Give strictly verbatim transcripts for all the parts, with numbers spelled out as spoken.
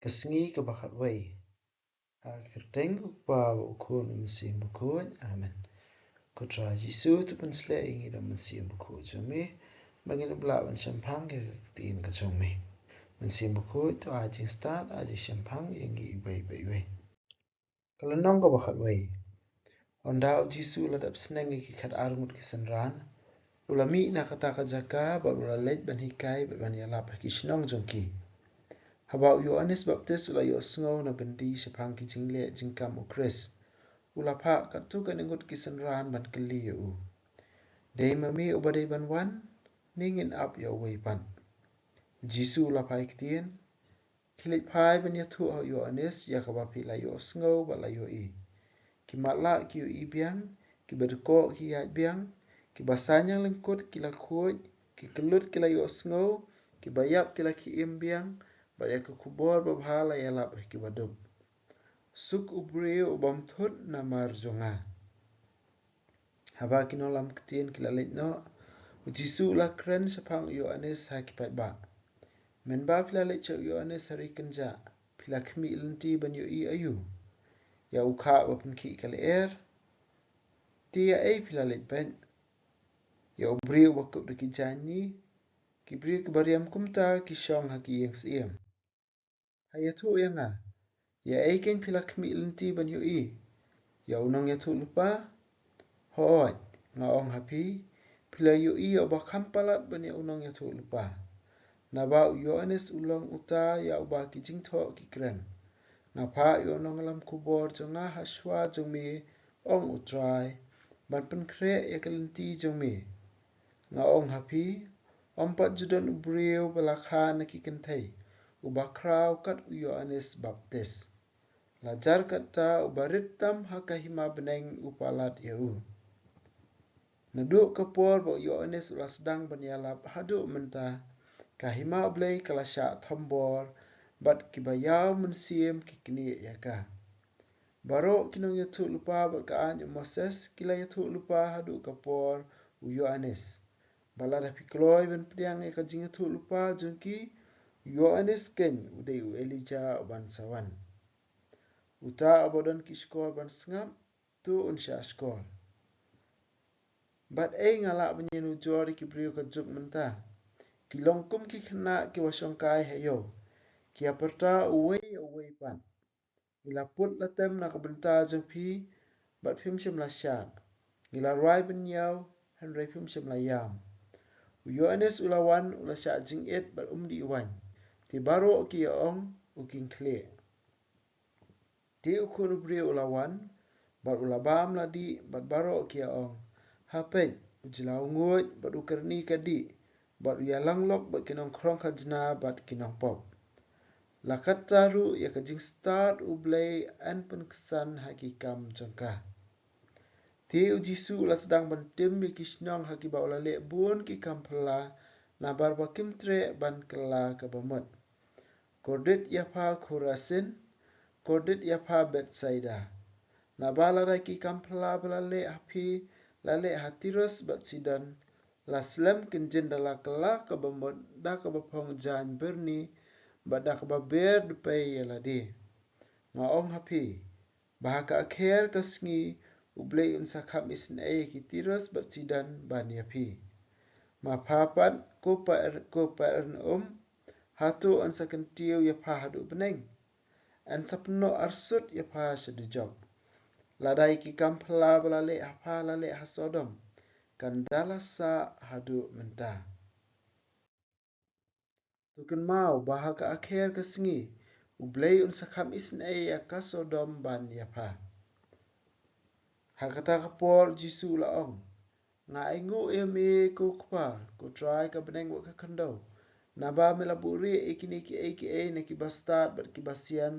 Ka sngi kaba khatwei. Ha ka kyrteng U Kpa, bad U Khun, bad U Mynsiem Bakhuid. Amen. Ko Trai Jisu, to pynshlur ïa ngi da U Mynsiem Bakhuid jong me, ba ngin ym lah ban shemphang ïa ka ktien ka jong me. Mynsiem Bakhuid, to ai jingstad, ai jingshemphang ïa ngi iwei pa iwei. Ka lynnong kaba khatwei. Hynda U Jisu u la dep sneng ïa ki khatar ngut ki synran, u la mih na kata ka jaka bad u la leit ban hikai bad ban ïalap ha ki shnong jong ki. Haba u Ïoannis Baptist u la ïohsngew na byndi shaphang ki jingleh jingkam U Khrist, u la phah katto katne ngut ki synran ban kylli ïa u, "Dei ma me uba dei ban wan, ne ngin ap ïa uwei pat?" U Jisu u la phai ktien, "Khie leit phai ban ïathuh ha u Ïoannis ïa kaba phi la ïohsngew bad la ïohi. Ki matlah ki ïohi biang, kiba dkoh ki ïaid biang, kiba saiñiang lyngkut ki la khuid, ki kyllut ki la ïohsngew, kiba ïap ki la khie im biang, bad ïa ka khubor babha la ïalap ha kiba duk. Suk u briew u bym thut namar jong nga." Haba ki nongïalam ktien ki la leit noh, U Jisu u la kren shaphang u Ïoannis ha ki paidbah, "Mynba phi la leit sha u Ïoannis ha ri kynjah, phi la khmih lynti ban ïohi aïu? Ïa u khah ba pynkhih ka lyer? Te ïa ei phi la leit beit? Ïa u briew uba kup da ki jaiñni? Ki briew kiba riam kumta ki shong ha ki ïing syiem. Ha ïathuh ïa nga, ïa ei keiñ phi la khmih lynti ban ïohi? Ïa u nongïathuhlypa? Hooid, nga ong ha phi, phi la ïohi ïa uba kham palat ban ïa u nongïathuhlypa. Naba u Ïoannis u long uta ïa uba ki jingthoh ki kren. Nga phah ïa u nongïalam khubor jong nga ha shuwa jong me, ong U Trai, ban pynkhreh ïa ka lynti jong me. Nga ong ha phi, ym pat ju don u briew ba la kha na ki kynthei uba khraw kat u Ïoannis Baptist. La jar katta, uba rit tam ha ka hima bneng u palat ïa u." Naduh ka por ba u Ïoannis u la sdang ban ïalap haduh mynta, ka hima U Blei ka la shah thombor, bad kiba ïaw mynsiem ki knieh ïa ka. Baroh ki nongïathuhlypa bad ka aiñ u Moses ki la ïathuhlypa haduh ka por u Ïoannis. Bad lada phi kloi ban pdiang ïa ka jingïathuhlypa jong ki, u Ïoannis keiñ u dei u Elijah uban sa wan. Uta uba don ki shkor ban sngap, to un shah shkor. Bad ei nga lah ban ïanujor ïa ki briew ka juk mynta? Ki long kum ki khynnah kiba shongkai ha ïew. Ki ïapyrta uwei ïa uwei pat. Ngi la put la tem na ka bynta jong phi, bad phim shym la shad. Ngi la rwai bynñiaw, hynrei phim shym la ïam. U Ïoannis u la wan, u la shah jingit bad um dih waiñ. Te baroh ki ïa ong, u kyngkhlieh. Te u Khun u briew u la wan, bad u la bam la dih, bad baroh ki ïa ong, ha peit, u jylla u nguid, bad u kyrni ka dih, bad u ïalang lok bad ki nongkhrong khajna bad ki nongpop. La katta ruh ïa ka jingstad U Blei yn pynksan ha ki kam jong ka. Te u Jisu u la sdang ban tim ïa ki shnong ha kiba u la leh bun ki kam phylla, nabar ba kim treh ban kylla kaba mut. Kordit ïa pha Khurasin, kordit ïa pha Bethsaida. Naba lada ki kam phylla ba la leh ha phi la leh ha Tirus bad Sidon, la slem kynjin da la kylla kaba mut, da kaba phong jaiñ byrni, bad da kaba ber dpei ïa lade. Nga ong ha phi, ba ha ka akher ka sngi, U Blei un sa kham isynei ïa ki Tirus bad Sidon ban ïa phi. Ma pha pat, ko Kaper-, ko Kapernaum, hato yn sa kyntiew ïa pha haduh bneng? Yn sa pynnoh arsut ïa pha sha dujok. Lada ïa ki kam phylla ba la leh ha pha la leh ha Sodom, kan da la sah haduh mynta. To kynmaw ba ha ka akher ka sngi, U Blei un sa kham isynei ïa ka Sodom ban ïa pha. Ha kata ka por Jisu u la ong, nga ainguh ïa me ko Kpa, ko Trai ka bneng bad ka khyndew, naba me la buhrieh ïa kine kiei kiei na ki bastad bad ki basian,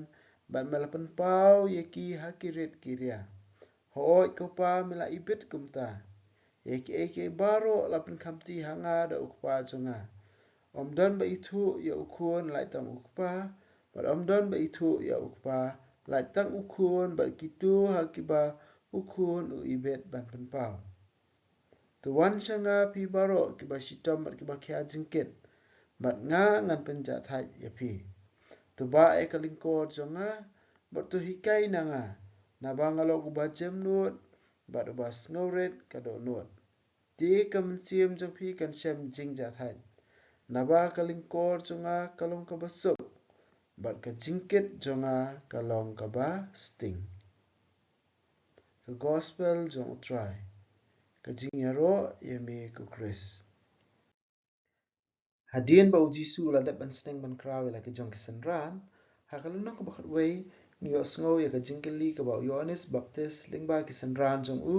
bad me la pynpaw ïa ki ha ki rit ki ria. Hooid ko Pa, me la ibit kumta. Ïa kiei kiei baroh la pynkhamti ha nga da u Kpa jong nga. Ym don ba ithuh ïa u Khun lait tang u Kpa, bad ym don ba ithuh ïa u Kpa lait tang u Khun bad kito ha kiba u Khun u ibit ban pynpaw. To wan sha nga phi baroh kiba shitom bad kiba khia jingkit, bad nga ngan pynjahthait ïa phi. To bah ïa ka lyngkor jong nga, bad to hikai na nga, naba nga long uba jemnud, bad uba sngewrit ka dohnud. Te ka mynsiem jong phi kan shem jingjahthait, naba ka lyngkor jong nga ka long kaba suk, bad ka jingkit jong nga ka long kaba sting. Ka Gospel jong U Trai. Ka jingïaroh ïa me ko Khrist. Hadien ba U Jisu u la dep ban sneng ban khraw ïa la ki jong ki synran, ha ka lynnong kaba khatwei ngi ïohsngew ïa ka jingkylli kaba u Ïoannis Baptist lyngba ki synran jong u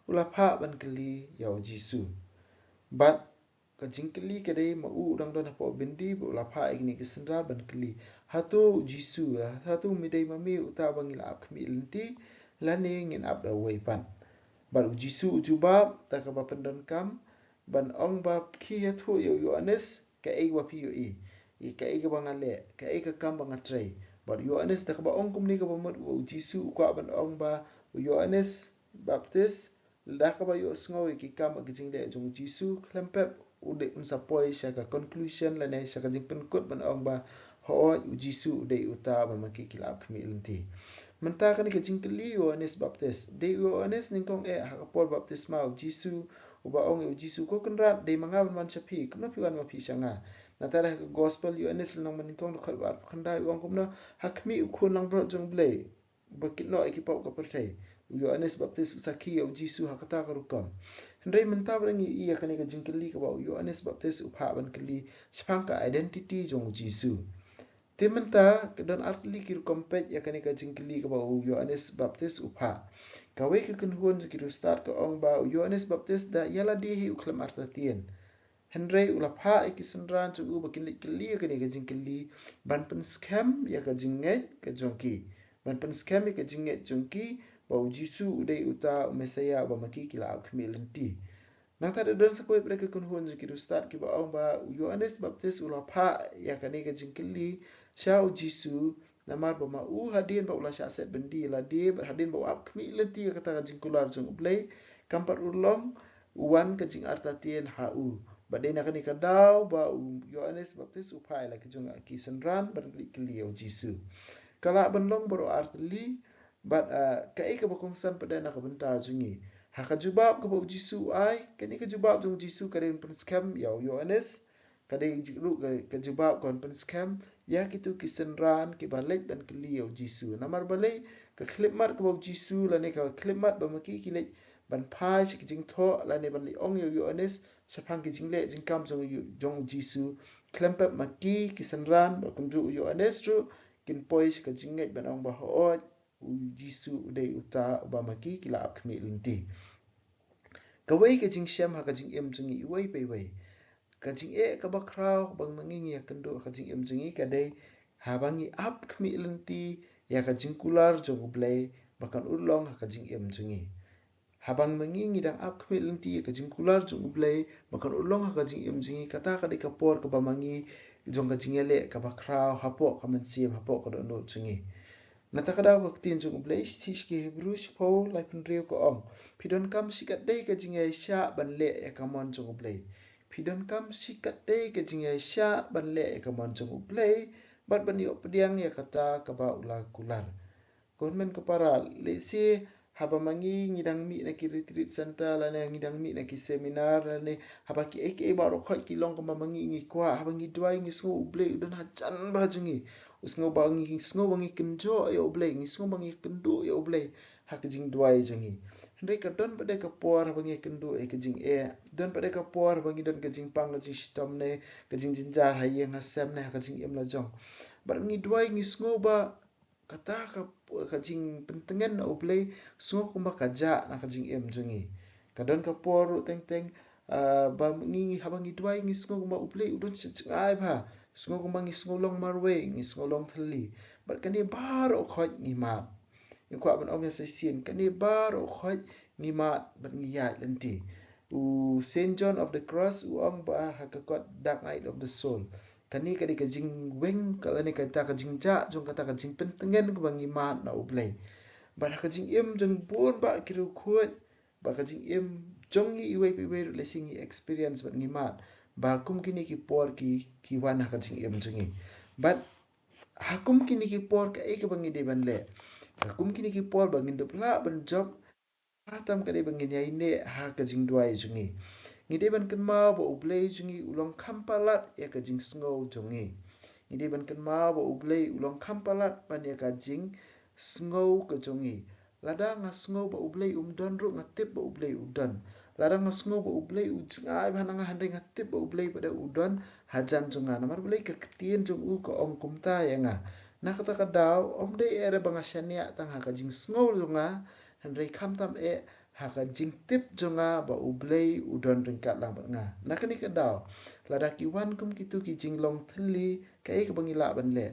u la phah ban kylli ïa U Jisu. Bad ka jingkylli ka dei ma u u dang don hapoh byndi bad u la phah ïa kine ki synran ban kylli, hato U Jisu, hato me dei ma me uta ba ngi la ap khmih lynti, lane ngin ap da uwei pat? Bad U Jisu u jubab da kaba pyndonkam ban ong ba, phi ïathuh ïa u Ïoannis kaei ba phi ïohi, ïa kaei kaba nga leh, kaei ka kam ba nga trei. Bad u Ïoannis da kaba ong kumne kaba mut, U Jisu u kwah ban ong ba u Ïoannis Baptist, da kaba ïohsngew ïa ki kam bad ki jingleh jong U Jisu, khlem pep u dei un sa poi sha ka conclusion lane sha ka jingpynkut ban ong ba, hooid, U Jisu u dei uta ba ma ki ki la ap khmih lynti. Mynta kane ka jingkylli u Ïoannis Baptist, dei u Ïoannis nyngkong eh ha ka por baptisma U Jisu, uba ong ïa U Jisu, ko Kynrad, dei ma nga ban wan sha phi, kumno phi wan ma phi sha nga? Nangta da ha ka Gospel u Ïoannis lynnong ba nyngkong dkhot ba arphew khyndai u ong kumno, ha khmih U Khun langbrot jong U Blei, ba kit noh ïa ki pop ka pyrthei. U Ïoannis Baptist u sakhi ïa U Jisu ha kata ka rukom. Hynrei mynta ba ngi ïohi ïa kane ka jingkylli kaba u Ïoannis Baptist u phah ban kylli shaphang ka identity jong U Jisu. Te mynta ka don artylli ki rukom peit ïa kane ka jingkylli kaba u Ïoannis Baptist u phah. Kawei ka kynhun jong ki riewstad ka ong ba u Ïoannis Baptist da ïa lade hi u khlem artatien. Hynrei u la phah ïa ki synran jong u ba kin leit kylli ïa kane ka jingkylli ban pynskhem ïa ka jingngeit ka jong ki. Ban pynskhem ïa ka jingngeit jong ki ba U Jisu u dei uta u Messaïah ba ma ki ki la ap khmih lynti. Nangta da don sa kawei pat ka kynhun jong ki riewstad kiba ong ba u Ïoannis Baptist u la phah ïa kane ka jingkylli sha U Jisu, namar ba ma u hadien ba u la shah set byndi ïa lade bad hadien ba u ap khmih lynti ïa kata ka jingkular jong U Blei, kam pat urlong u wan ka jingartatien ha u. Bad dei na kane ka daw ba u Ïoannis Baptist u phah ïa la ki jong ki synran ban leit kylli ïa U Jisu. Ka lah ban long baroh artylli, bad, ah, kaei kaba kongsan pat de na ka bynta jong ngi? Ha ka jubab kaba U Jisu u ai, kane ka jubab jong U Jisu ka dei ban pynskhem ïa u Ïoannis, ka dei ruh ka, ka jubab ka ban pynskhem ïa kito ki synran kiba leit ban kylli ïa U Jisu. Namar balei? Ka khyllipmat kaba U Jisu lane ka khyllipmat ba ma ki ki leit ban phai sha ki jingthoh lane ban leit ong ïa u Ïoannis shaphang ki jingleh jingkam jong u, jong U Jisu, khlem pep ma ki ki synran bad kumjuh u Ïoannis ruh kin poi sha ka jingngeit ban ong ba hooid, U Jisu u dei uta uba ma ki ki la ap khmih lynti. Kawei ka jingshem ha ka jingim jong ngi iwei pa iwei. Ka jingeh kaba khraw ba ma ngi ngi ïakynduh ha ka jingim jong ngi ka dei haba ngi ap khmih lynti ïa ka jingkular jong U Blei ba kan urlong ha ka jingim jong ngi. Haba ma ngi ngi dang ap khmih lynti ïa ka jingkular jong U Blei ba kan urlong ha ka jingim jong ngi, kata ka dei ka por kaba ma ngi jong ka jingïaleh kaba khraw hapoh ka mynsiem, hapoh ka dohnud jong ngi. Nangta ka daw ka ktien jong U Blei, shithi sha ki Hebru shiphew, laiphew hynriew ka ong, phi donkam shikatdei ka jingïaishah ban leh ïa ka mon jong U Blei. Phi donkam shikatdei ka jingïaishah ban leh ïa ka mon jong U Blei bad ban ïoh pdiang ïa kata kaba u la kular. Ko hynmen ko para, lehse haba ma ngi ngi dang mih na ki retreat center lane ngi dang mih na ki seminar lane haba kiei kiei baroh khoit ki long kumba ma ngi ngi kwah, haba ngi duwai ngi sngew U Blei u don hajan bha jong ngi. U sngew ba ngi, ngi sngew ba ngi kynjoh ïa U Blei, ngi sngew ba ngi kynduh ïa U Blei ha ka jingduwai jong ngi. Hynrei ka don pat de ka por haba ngi kynduh ïa ka jingeh, don pat de ka por haba ngi don ka jingpang ka jingshitom ne ka jingjynjar ha ïing ha sem ne ha ka jingim la jong. Bad ngi duwai ngi sngew ba kata ka, ka jingpyntngen na U Blei sngew kumba ka jah na ka jingim jong ngi. Ka don ka por ruh teng teng, ah, ba ngi, ngi haba ngi duwai ngi sngew kumba U Blei u don sha jngai bha. Sngew kumba ngi sngew long marwei, ngi sngew long thylli. Bad kane baroh khoit ngi mad. Ngi kwah ban ong ïa sa shisien, kane baroh khoit ngi mad bad ngi ïaid lynti. U Saint John of the Cross u ong ba ha ka kot Dark Night of the Soul. Kane ka dei ka jingweng ka lane kata ka jingjah jong kata ka jingpyntngen kaba ngi mad na U Blei. Bad ha ka jingim jong bun bah ki riewkhuid, bad ka jingim jong ngi iwei pa iwei ruh lehse ngi experience bad ngi mad ba kum kine ki por ki, ki wan ha ka jingim jong ngi. Bad Ha kum kine ki por kaei kaba ngi dei ban leh? Ha kum kine ki por ba ngin dup lah ban jop, ha tam ka dei ba ngin ïaineh ha ka jingduwai jong ngi. Ngi dei ban kynmaw ba U Blei jong ngi u long kham palat ïa ka jingsngew jong ngi. Ngi dei ban kynmaw ba U Blei u long kham palat ban ïa ka jingsngew ka jong ngi. Lada nga sngew ba U Blei um don ruh, nga tip ba U Blei u don. Lada nga sngew ba U Blei u jngai bha na nga, hynrei nga tip ba U Blei pat u don hajan jong nga. Namar balei? Ka ktien jong u ka ong kumta ïa nga. Na kata ka daw, ym dei eh ba nga shaniah tang ha ka jingsngew jong nga, hynrei khamtam eh ha ka jingtip jong nga ba U Blei u don ryngkat lang bad nga. Na kane ka daw, lada ki wan kum kitu ki jinglong thylli, kaei kaba ngi lah ban leh?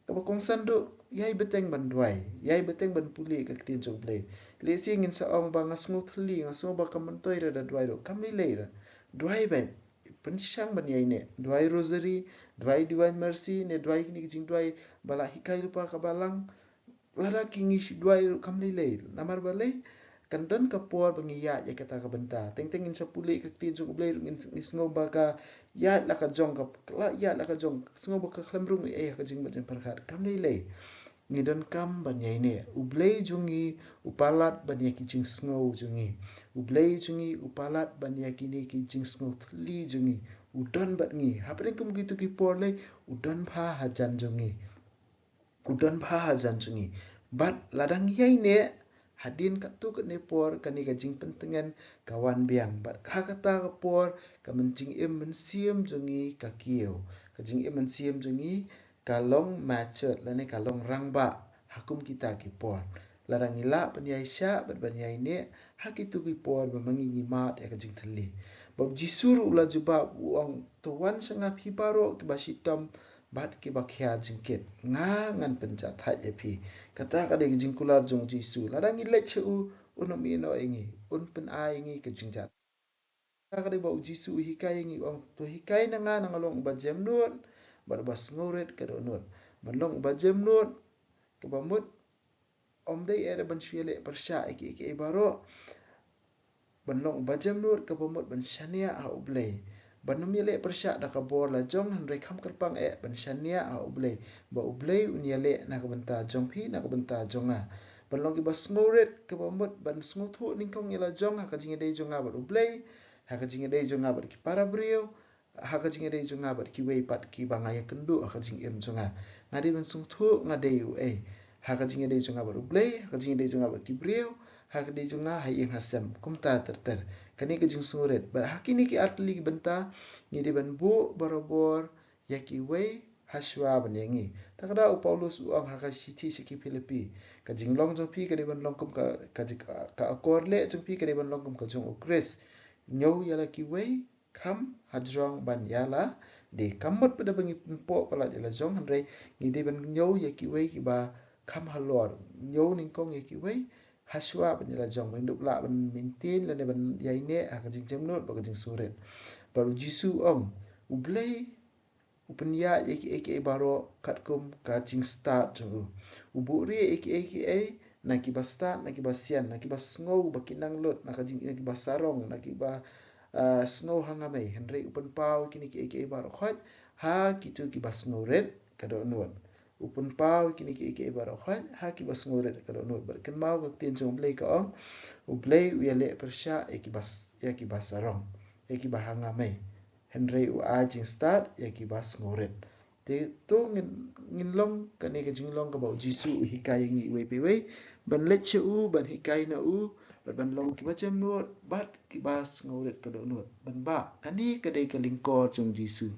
Kaba kongsan duh, ïai bteng ban duwai, ïai bteng ban pule ka ktien jong U Blei. Lehse ngin sa ong ba nga sngew thylli, nga sngew ba kam myntoi ruh da duwai ruh. Kam lei lei ruh. Duwai beit. Pynshang ban ïaineh. Duwai rosary, duwai Divine Mercy, ne duwai kine ki jingduwai ba la hikai lypa ka Balang. Lada ki ngi shu duwai ruh kam lei lei. Namar balei? Kan don ka por ba ngi ïaid ïa kata ka bynta. Teng teng ngin sa pule ka ktien jong U Blei ruh, ngin, ngi sngew ba ka ïaid la ka jong, ka la ïaid la ka jong, sngew ba ka khlem rung ei ei ha ka jingmut jingpyrkhat. Kam lei lei. Ngi donkam ban ïaineh. U Blei jong ngi u palat ban ïa ki jingsngew jong ngi. U Blei jong ngi u palat ban ïa kine ki jingsngew thylli jong ngi. U don bad ngi. Hapdeng kum kitu ki por lei, u don bha hajan jong ngi. U don bha hajan jong ngi. Bad lada ngi ïaineh, hadien katto katne por kane ka jingpyntngen ka wan biang. Bad ha kata ka por ka jingim mynsiem jong ngi ka kiew. Ka jingim mynsiem jong ngi ka long matured lane ka long rangbah ha kum kita ki por. Lada ngi lah ban ïai shah bad ban ïaineh ha kitu ki por ba ma ngi ngi mad ïa ka jingthylli. Bad U Jisu ruh u la jubab, u ong, to wan sha nga phi baroh kiba shitom bad kiba khia jingkit, nga ngan pynjahthait ïa phi. Kata ka dei ka jingkular jong U Jisu. Lada ngi leit sha u, un ym ïehnoh ïa ngi, un pyn-ai ïa ngi ka jingjahthait. Kata ka dei ba U Jisu u hikai ïa ngi, u ong, to hikai na nga, na nga long uba jemnud bad uba sngewrit ka dohnud. Ban long uba jemnud, kaba mut ym dei eh ban shu ïaleh pyrshah ïa kiei kiei baroh. Ban long uba jemnud kaba mut ban shaniah ha U Blei. Ban ym ïaleh pyrshah da ka bor la jong, hynrei kham kyrpang eh ban shaniah ha U Blei, ba U Blei un ïaleh na ka bynta jong phi, na ka bynta jong nga. Ban long kiba sngewrit kaba mut ban sngewthuh nyngkong ïa la jong ha ka jingïadei jong nga bad U Blei, ha ka jingïadei jong nga bad ki para briew, ha ka jingïadei jong nga bad kiwei pat kiba nga ïakynduh ha ka jingim jong nga. Nga dei ban sngewthuh nga dei uei ha ka jingïadei jong nga bad U Blei, ha ka jingïadei jong nga bad ki briew, ha ka dei jong nga ha ïing ha sem. Kumta ter ter. Kane ka jingsngewrit. Bad ha kine ki artylli ki bynta ngi dei ban buh barabor ïa kiwei ha shuwa ban ïa ngi. Te ka daw u Paulus u ong ha ka shithi sha ki Philippi, ka jinglong jong phi ka dei ban long kum ka, ka, ka akor leh jong phi ka dei ban long kum ka jong U Khrist. Ñiew ïa la kiwei kham hajrong ban ïa la. Dei kam mut pat da ba ngi pynpoh palat ïa la jong, hynrei ngi dei ban ñiew ïa kiwei kiba kham halor. Ñiew nyngkong ïa kiwei ha shuwa ban ïa la jong, ban dup lah ban maintain lane ban ïaineh ha ka jingjemnud bad ka jingsngewrit. Bad U Jisu u ong, U Blei u pynïaid ïa kiei kiei baroh katkum ka jingstad jong u. U buhrieh ïa kiei kiei, na kiba stad, na kiba sian, na kiba sngew ba ki nang lut, na ka jing, na kiba sarong, na kiba, ah, sngew ha nga mei. Hynrei u pynpaw ïa kine kiei kiei baroh khoit ha kitu kiba sngewrit ka dohnud. U pynpaw ïa kine kiei kiei baroh khoit ha kiba sngewrit ka dohnud. Bad kynmaw ka ktien jong U Blei ka ong, U Blei u ïaleh pyrshah ïa kiba s-, ïa kiba sarong, ïa kiba ha nga mei, hynrei u ai jingstad ïa kiba sngewrit. Te to ngin, ngin long kane ka jinglong kaba U Jisu u hikai ïa ngi iwei pa iwei, ban leit sha u, ban hikai na u, bad ban long kiba jemnud bad kiba sngewrit ka dohnud. Ban bah, kane ka dei ka lyngkor jong U Jisu,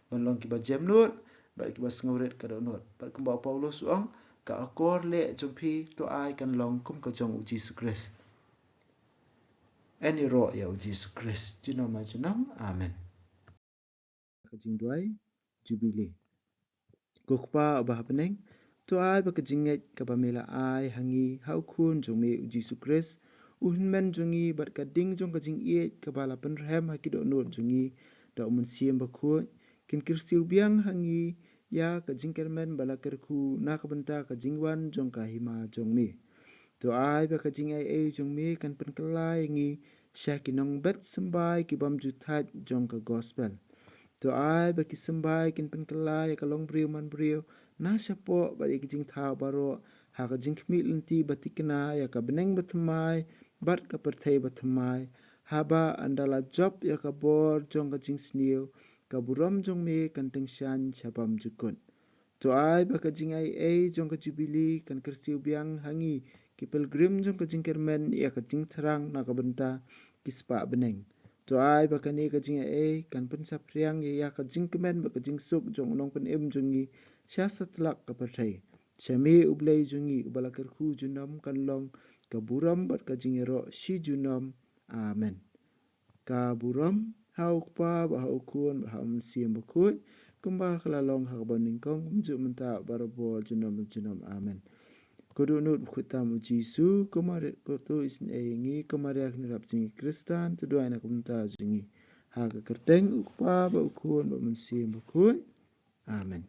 ban long kiba jemnud bad kiba sngewrit ka dohnud. Bad kumba u Paulus u ong, ka akor leh jong phi to ai kan long kum ka jong U Jisu Khrist. Yn ïaroh ïa U Jisu Khrist. Junom ma junom. Amen. Ka jingduwai Jubili. Ko Kpa uba ha bneng, to ai ba ka jingngeit kaba me la ai ha ngi ha U Khun jong me U Jisu Khrist, U Hynmen jong ngi, bad ka ding jong ka jingïeit kaba la pynrhem ha ki dohnud jong ngi da U Mynsiem Bakhuid, kin kyrsiew biang ha ngi ïa ka jingkyrmen ba la kyrkhu na ka bynta ka jingwan jong ka Hima jong me. To ai ba ka jingaiei jong me kan pynkylla ïa ngi sha ki nongbet symbai ki bym ju thait jong ka Gospel. To ai ba ki symbai kin pynkylla ïa ka longbriew manbriew na shapoh bad ïa ki jingthaw baroh ha ka jingkhmih lynti ba thikna ïa ka bneng bathymmai bad ka pyrthei bathymmai, haba ynda la jop ïa ka bor jong ka jingsniew, ka burom jong me kan tyngshaiñ sha bymjukut. To ai ba ka jingaiei jong ka Jubili kan kyrsiew biang ha ngi ki pilgrim jong ka jingkyrmen ïa ka jingthrang na ka bynta ki spah bneng. To ai ba kane ka jingaiei kan pynsaphriang ïa, ïa ka jingkmen bad ka jingsuk jong u Nongpynim jong ngi sha satlak ka pyrthei. Sha me U Blei jong ngi uba la kyrkhu junom kan long ka burom bad ka jingïaroh shi junom. Amen. Ka burom ha U Kpa bad ha U Khun bad ha U Mynsiem Bakhuid, kumba ka la long ha kaba nyngkong, kumjuh mynta, barabor, junom junom. Amen. Ko dohnud bakhuid tam U Jisu, ko Maria, ko to isynei ïa ngi, ko Maria kynrap jong ngi Khristan, to duwai na ka bynta jong ngi. Ha ka kyrteng U Kpa bad U Khun bad U Mynsiem Bakhuid. Amen.